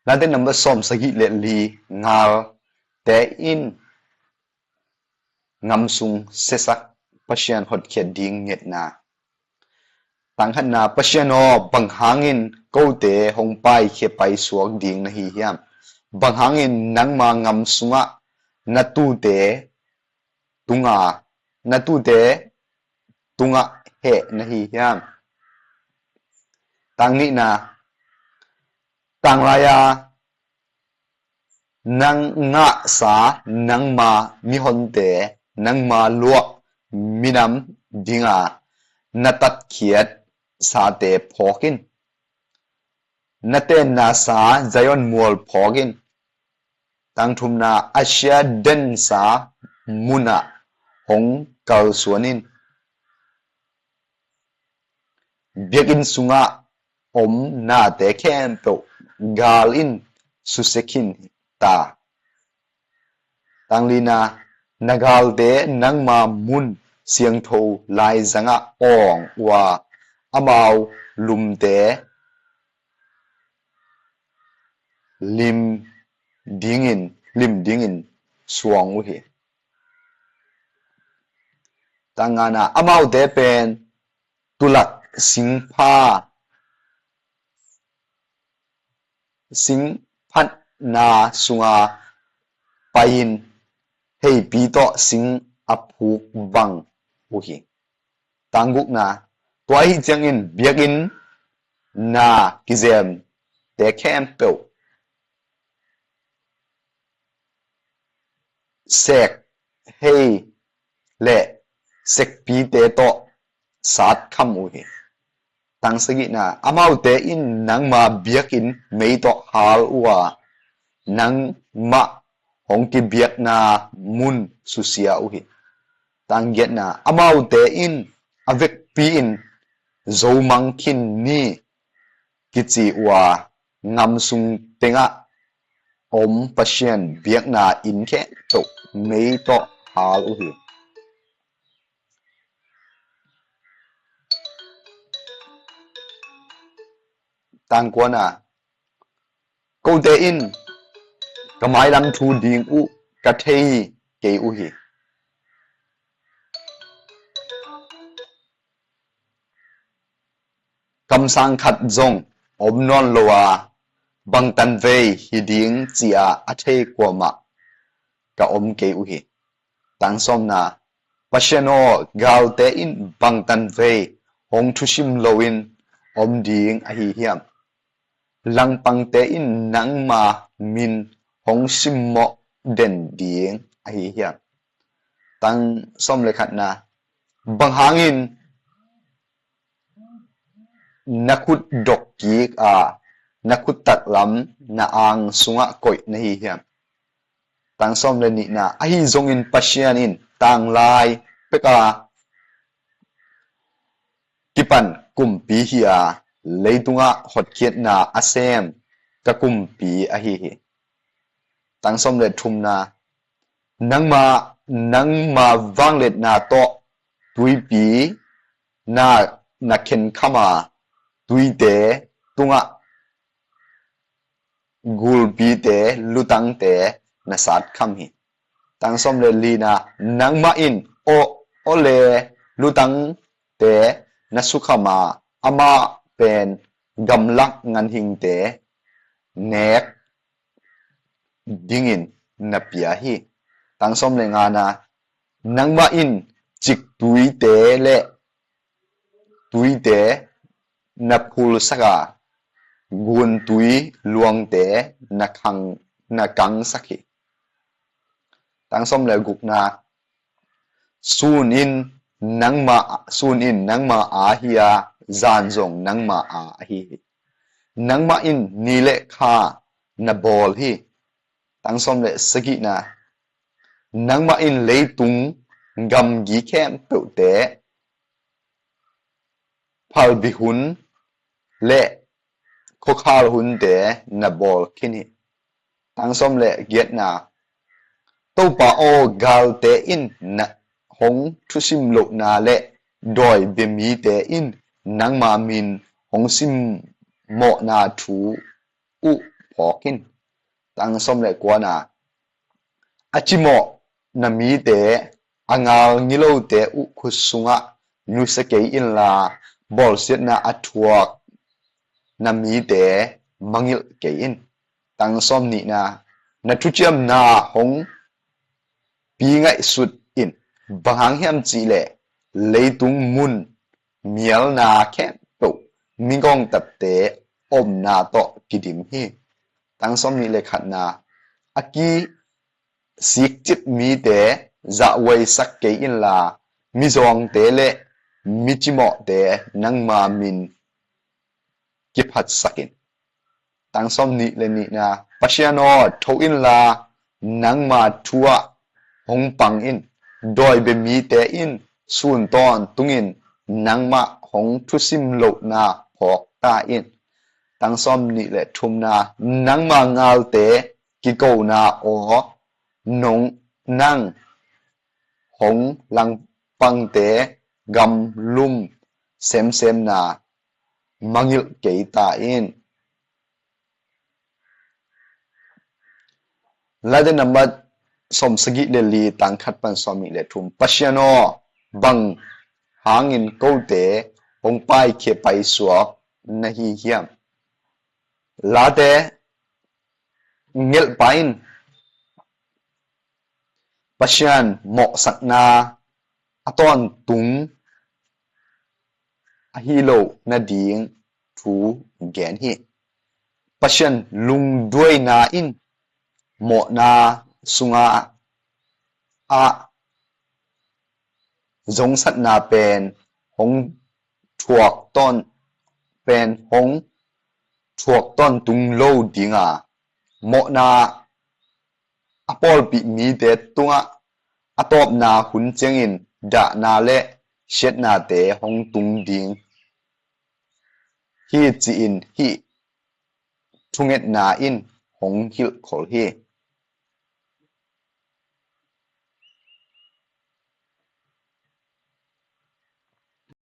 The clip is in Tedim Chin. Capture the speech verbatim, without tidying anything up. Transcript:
Late number sawm sagih le li. Galte in ngam sung siasak Pasian hotkhiat ding ngetna. Tang khatna, Pasian aw, bang hangin kote hong paikhia paisuak ding na hi hiam? Bang hangin nangma ngam sungah na tute tunga, na tute tungah heh na hi hiam? Tang nihna, tanglai-a nang ngahsa nangma mihonte, nangma luah minam dinga na tatkhiat sate phawk in. Na tenna sa Zion mual phawk in. Tang thumna, a sia densa munah hong kalsuan in. Biakinn sungah om nate khempeuh gal in susia khin ta. Tang lina, na galte nangma mun siangtho laizangah awng uh a, amau lumte lim dingin, lim dingin suang uh hi. Tang ngana, amaute pen tulak singpha, singphatna sunga pai-in heipi tawh sing a phuk bang uh hi. Tang gukna, tua ahi ciangin biakinn na kizemte khempeuh sek hei le sekpite tawh sat kham uh hi. Tang sagihna, amaute in nangma biakinn mei tawh hal uh a, nangmah hong kibiakna mun susia uh hi. Tang giatna, amaute in a vekpi-in zomang khin ni kici uh a, ngam sung tengah om Pasian biakna inn khempeuh mei tawh hal uh hi. Tang kuana, kote in ka mailam thu ding uh ka thei kei uh hi. Kamsang khat zong om nawn lo a, bangtan vei hi ding ci-a a thei kuamah ka om kei uh hi. Tang sawmna, Pasian aw, galte in bangtan vei hong thusim loin om ding ahi hiam? Langpangte in nangma min hong simmawh den ding ahi hiam? Tang sawm le khatna, bang hangin na khut dok kik a, na khut taklam na ang sungah koih na hi hiam? Tang sawm le nihna, ahi zongin Pasian in tanglai peka kipan kumpi hi a, leitungah hotkhiatna a sem ka kumpi ahi hi. Tang sawm le thumna, nangma, nangma vangliatna tawh tuipi na, na khenkham a, tuite tungah gulpite lutangte na satkham hi. Tang sawm le lina, nangmah in aw, aw le lutangte na sukham a, amah pen gamlak ganhingte nek dingin na pia hi. Tang sawm le ngana, nangmah in ciktuite le tuite na phulsak a, guntui luangte na khang, na kangsak hi. Tang sawm le gukna, sun in nangma, sun in nangma a hi a, zan zong nangma a ahi hi. Nangmah in ni le kha na bawl hi. Tang sawm le sagihna, nangmah in leitung gamgi khempeuhte, phalbi hun le khuakhal hunte na bawl khin hi. Tang sawm le giatna, Topa aw, galte in na hong thusim lohna le dawi bia mite in nangma min hong simmawhna thu uh phawk in. Tang sawm le kuana, a cimawh na mite, a ngal ngilote uh khut sungah nusia kei inla, bawlsiatna a thuak na mite mangilh kei in. Tang sawm nihna, na thuciamna hong pi ngaihsut in, bang hang hiam cihleh leitung mun mialna khempeuh migawngtatte omna tawh kidim hi. Tang sawm nih le khatna, a kisikcip mite zahhuaisak kei inla, mizawngte le micimawhte nangma min kiphatsak in. Tang sawm nih le nihna, Pasian aw, tho inla, nangma thu ah hong pang in. Dawibia mite in sun tawntungin nangmah hong thusim lohna phawk ta in. Tang sawm nih le thumna, nangma ngalte kikona aw, nong nang hong langpangte gamlum semsemna mangilh kei ta in. Late nambat sawm sagih le li, tang khat pan sawm nih le thum. Pasian aw, bang hangin kote hong paikhia paisuak na hi hiam? Late ngelhpa in Pasian mawhsakna a tawntung ahi lo nading thu gen hi. Pasian lungduaina in mawhna sunga ah zongsatna pen hong thuak tawn pen hong thuak tawntung lo dinga, mawhna a pawlpih mite tungah a tawpna hun ciangin dahna le siatnate hong tung ding hi, ci-in hih thungetna in hong hilhkhol hi.